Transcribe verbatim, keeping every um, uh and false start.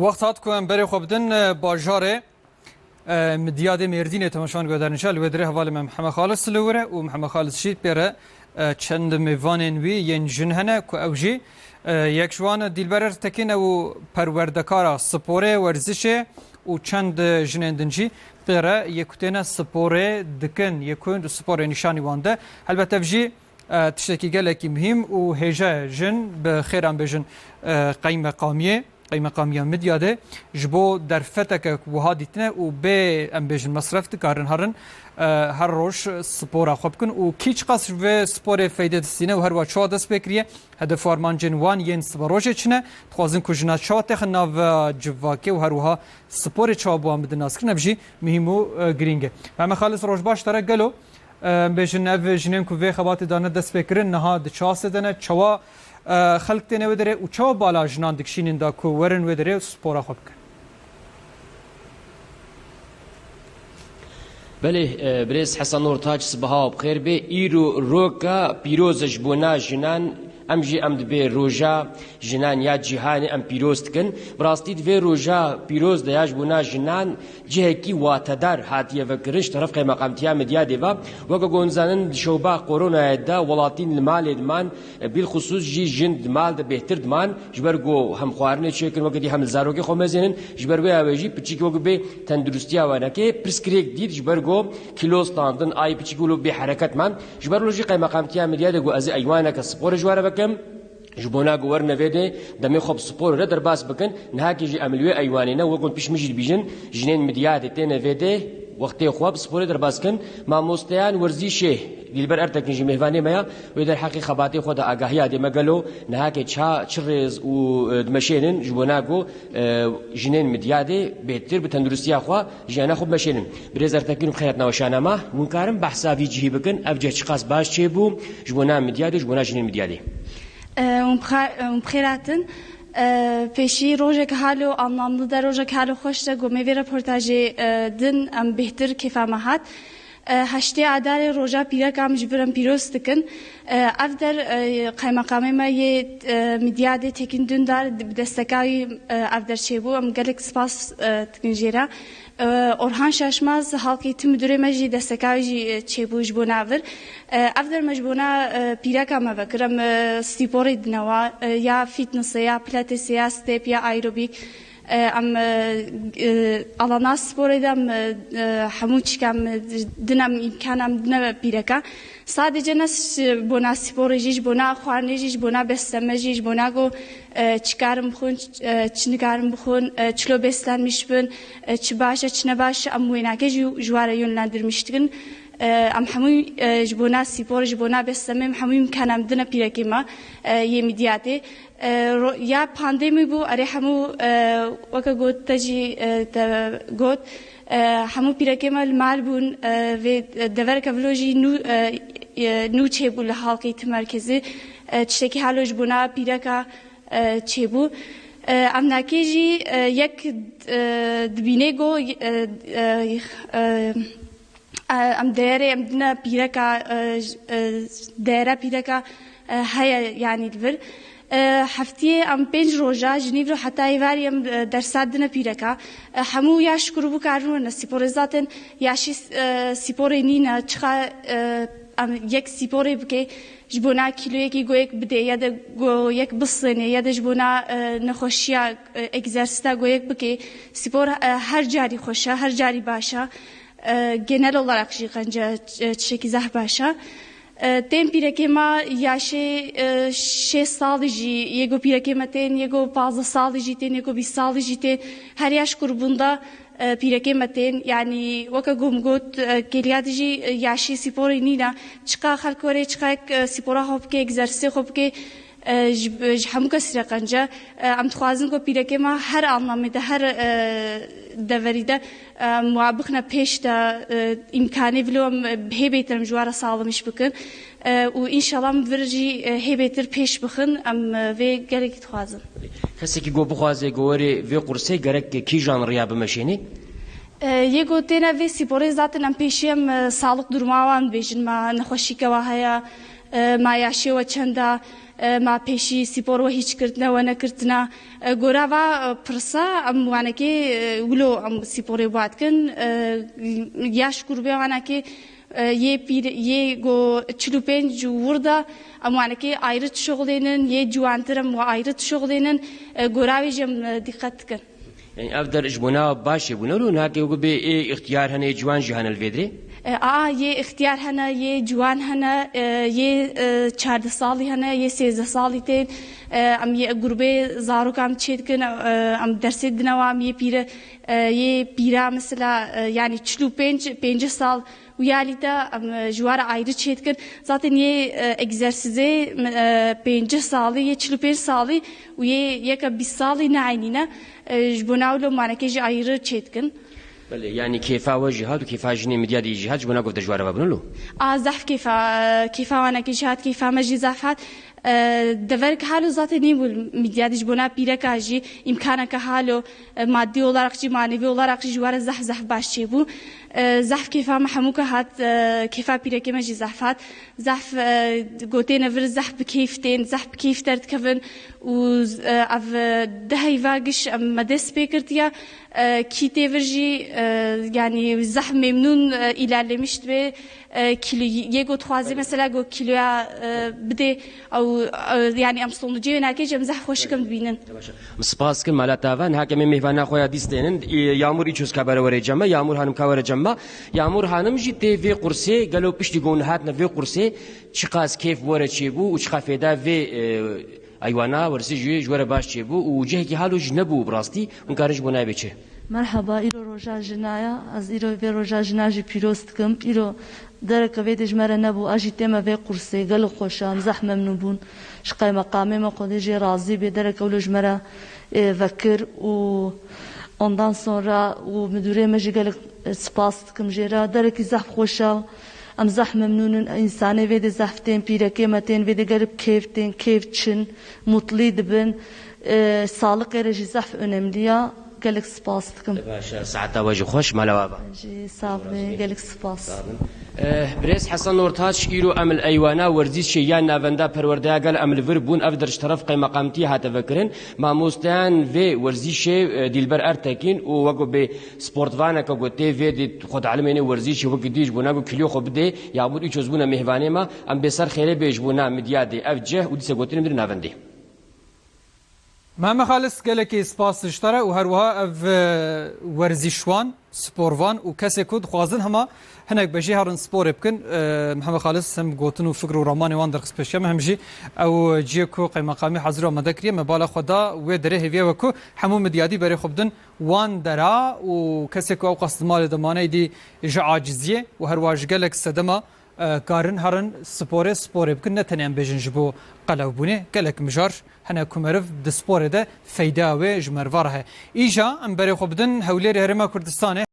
Wext hat ku em berê xwe bidin, e, bajarê, e, Midyadê Mêrdînê. Temaşevan guhdarên şa, li wê dirê hevalê me Mihemed Xalis li wir e û Mihemed Xalis jî pê re, e, çend mêvanên wî yên jin hene ku ew jî, e, yek ji wan Dîlber Ertekîn e û perwerdekara sporê, werzişê û çend jinên din jî pê re yê ku têne sporê dikin, yê ku sporê nîşanî wan de. Helbet ev jî e, tiştekî gelekî muhîm û hêja ye. Jin bi xêr em bêjin, e, qeymeqamiyê, qeymeqamiya Midyadê ji bo derfeteke wiha dîtine û bê, em bêjin, mesref dikarin herin, e, her roj spora xwe bikin û kî çiqas ji vê sporê feyde distîne û herwa çawa dest pê kiriye, hedef û armancên wan yên siberojê çi ne, dixwazin ku jina çawa têxin nav civakê û her wiha sporê çawa bi wan bidin naskirin, ev jî muhîm û, e, girîng e. Mehmet Xalis, roj baş te re gelo. Em bêjin, ev jinên ku vê xebatê dane destpêkirin, niha di çi astê de ne, çawa, e, xelk têne wê derê û çawa bala jinan dikişînin da ku werin wê derê û spora xwe bikin? Belê, e, birêz Hesen Ortaç, sibeha we bi xêr bê. Îro roka pîroz e ji bona jinan, em jî em di vê roja jinan ya cîhanê em pîroz dikin. Bi rastî di vê roja pîroz de ya ji bona jinan cihekî watedar hatiye vekirin ji teref Qeymeqamtiya Midyadê ve. Weke ku hûn dizanin, di şoba koronayê de welatîn li malê diman, bilxisûs jî jin di mal de bêhtir diman, ji ber ku hem xwarinê çêkin, weke dî hem li zarokê xwe mezênin. Ji ber wê awê jî piçîk weke bê tenduristiya we neke pirsgirêk dît, ji ber ku kîlo standin, ayê piçîk wilo bê hereket man. Ji ber wilo jî Qeymeqamtiya Midyadê got, ez ê eywaneke sporê ji we re vekim. Ji bona ku werine vê dê demê xwe bi sporê re derbas bikin, nihakê jî em li wê eywanê ne, wek hûn pişt min jî dibîjin, jinên Midyadê têne vê dê wextê xwe bi sporê derbas bikin. Mamosteyan werzîşê Dîlber Ertekin jî mêvanê me ya, wê derheqê xebatê xwe de agahiya dê me gelo, nihakê ça, çi rêz û, e, dimeşênin ji bona ku, e, jinên Midyadê bêhtir bi tenduristiya xwe jiyana xwe bimeşênin. Birêz Ertekin, bi xêr hatina weşana me. Hûn karin behsa vî cihî bikin, ev cih çiqas baş çêbû ji bona Midyadê, ji bona jinên Midyadê? E, hûn bi xe-, hûn bi xêr hatin. E, pêşî rojek halo anlamlı de, rojek halo xweş de, ku me vê reportajê, e, din em bêhtir kêfa me hat. E, heştê Adarê roja pîreka em ji vir em pîroz dikin. E, ev der, e, qeymeqamê me yê, e, Midyadê Tekîn Dündar bi destekayî, e, ev der çêbû. Em gelek spas, e, dikin jê re. E, Orhan Şaşmaz, halkê tim müdürê me jî destekayî jî, e, çêbû ji bona vir. E, ev der me ji bona, e, pîreka me vekir. Em, e, spîporê dinewa, e, ya fitnessê, ya pilatesê, ya step, ya aerobik. E, em, e, e, alana sporê de em, e, e, hemû çika em, e, din em îmkan em dine pîreka. Sadece ne s-, bona sporê jî, ji bona xwarinê jî, ji bona besleme jî, ji bona ku, e, çi karin bixwin, ç-, e, çi nikarin bixwin, e, çilo beslenmiş bin, e, çi baş e, çi ne baş e, em wênake jî ji ware yönlendirmiş dikin. E, em hemû, e, ji bona spor, ji bona besleme, em hemû îmkan em dine pîrekê me, e, yê Midyatê. E, ro-, ya pandemî bû, erê hemû, e, weke got te jî, e, te got, e, hemû pîrekê me li mal bûn, e, vê devereke vilo jî nû, e, e, nû çêbû li Halkeyî ti merkezî. E, tiştekî halo ji bona pîreka, e, çêbû. E, em nakê jî, e, yek, e, dibînê go, e, e, e, E, em değerê em dine pîreka, e, j-, e, değera pîreka, e, heye, yanî li vir. E, heftiyê em pênc roja, ji nîvro heta êvarî em, e, dersa dine pîreka. E, hemû yaş grûbû karin wene spor. Zaten yaşî, e, sporê nîne. Çiqa, e, em yek sporê bike, ji bona kîloyekî goyek bidê, ya de goyek bislênê, ya de ji bona, e, nexweşiya, e, egzersîsa goyek bike. Spor, e, her carî xweş e, her carî baş e. E, genel olarak jî qenc e, ç-, e, tiştekî zehf baş e. E, tên pîrekê me yaşê, e, şêst salî jî, yê ku pîrekê me tên, yê ku pazdeh salî jî tên, yê ku bîst salî jî tên. Her yaş grûbûn de, e, pîrekê me tên. Yanî weke ku min got, e, kêliya de jî, e, yaşê sporê nîne. Çiqa xelk were, çiqa yek, e, spora xwe bike, egzersîzê xwe bike, e, ji, ji hemû kesî re qenc e. E, em dixwazin ku pîrekê me her anlamê de, her, e, deverî de, e, em wa bixine pêş de, e, îmkanê vilo em, e, hê bêtir em ji wa re sağlamış bikin. E, û înşallah em vir jî, e, hê bêtir pêş bixin, em, e, vê gelekî dixwazin. Kesekî ku bixwaze ku were vê qursê gerek kîjan riya bimeşênê? E, yê ku têne vê sporê zaten em pêşî em, e, sağlık duruma wan bêjin, ma nexweşîke wa heye, E, ma yaşê we çend a, e, ma pêşî spor we hîç kirtine, we nekirtina. E, gora va, e, pirsa, em wanekê, e, wilo em sporê bi wa dikin. E, yaş grubê wanekê, e, yê pîr, yê go çil û pênc û wir de em wanekê ayrı dişuxulênin, yê ciwantir em wa ayrı dişuxulênin. E, gora wê jî em, e, dîqet dikin. Yani ev der ji bona baş e bûne û nake ku bê ê ixtiyar hene, ê ciwan jî hene li vê dirê? E, a, yê ixtiyar hene, yê ciwan hene, e, yê, e, çardeh salî hene, yê sêzdeh salî tên. E, em yê grubê zarokan çê dikin, e, em dersê dine wa, em yê pîre, e, yê pîra mesela, e, yani çil û pênc, pêncî sal û ya lî de em, e, ji wa re ayrı çê dikin. Zaten yê, e, egzersîzê, e, pêncî salî, yê çil û pênc salî û yê yeke bîst salî ne eynî ne. E, ji bo nav lo manekê jî ayrı çê dikin. Belê, yani kêfa we jî hat û kêfa jinê Midyadê jî hat, ji bo na gov de ji we re vebin lo? A, zehf kêfa, kêfa wanekê jî hat, kêfa me jî zehf hat. E, deverek halo zaten nîbû Midyadê ji bo na pîreka jî, îmkaneke halo, e, maddi olarak jî, manevi olarak jî ji we re zehf, zehf baş çêbû. E, zehf kêfa me hemûka hat, e, kêfa pîrekê me jî zehf hat. Zehf, e, gotêne vir zehf bi keyf tên, zehf bi keyf derdikevin û, e, ev, e, du heyva giş, e, me dest pê kirtiye. E, kî tê vir jî, e, yani zehf memnûn, e, îlerlemiş dibe. E, kîlo, yê got dixwaze mesela got kîloya, e, bidê ew, e, yani em sonucê wê nake jî em zehf xweşik em dibînin. Em spas dikin mala te ava. Niha ke em ê mêvana xwe ya dîs tênin. Î, Yağmur Üçöz ka bere were cem me. Yağmur Hanım ka were cem me. Yağmur Hanım jî tê vê qursê, gelo piştî ku hûn hatine vê qursê, çiqas kêf were çêbû û çiqa fêda vê, e, eywana werzî jî ji were baş çêbû û cihekî halo jî nebû bi rastî, hûn karin ji bo navê çi? Merheba, îro roja jina ya. Ez îro vê roja jina jî pîroz dikim. Îro dereke vê de ji me re nebû, ez jî tême vê qursê. Gelek xweş e, em zehf memnûn bûn. Ji qeymeqamê me Xwedê jê razî bê, dereke wilo ji me re, e, vekir û ondan sonra û midûrê me jî gelek, e, spas dikim jê re. Derekî zehf xweş e. Em zehf memnûn in. Însanê vê de zehf tên, pîrekê me tên, vê de gelek kêf tên, kêf çin, mutlî dibin. E, saliqê re jî zehf önemli ya. Gelek spas dikim. Baş e, saeta we jî xweş, mala we ava. Jî sax be, gelek spas. Eh, Birêz Hesen Ortaç, îro em li eywana werzîşê ya navenda perwerdeya gel em li vir bûn. Ev der ji teref qeymeqamtiyê hate vekirin. Mamosteyan vê werzîşê, eh, Dîlber Ertekîn û weko bê sportvaneke ku tê vê dê xwe dielmêne werzîşê wekî dî ji bo na ku kîlyo xwe bidê, Yağmur Üçöz bûne mêvanê me. Em bê ser xêrê bê ji bo na Midyadê ev cih û dîse gotinê em dir navendê. Mehmet Xalis, gelekî spas ji te re û her wiha ev, e, werzîşvan, sporvan û kesê ku dixwazin hema hinek bejê herin sporê bikin. E, Mehmet Xalis hem gotin û fikr û ramanê wan derxist pêşiya me, hem jî ew cihê ku qeymeqamî hazir amade kiriye, me bala xwe da wê derê, hêviya we ku hemû Midyadî berê xwe bidin wan dera û kesê ku ew qas di malê de mane êdî ji aciziyê û her wiha ji gelek sedema e, karin herin sporê, sporê bikin, ne tenê em bêjin ji bo qelewbûnê. Gelek mijar hene ku meriv di sporê de feyda wê ji meriva re heye. Îja em berê xwe bidin Hewlêrê Herêma Kurdistanê.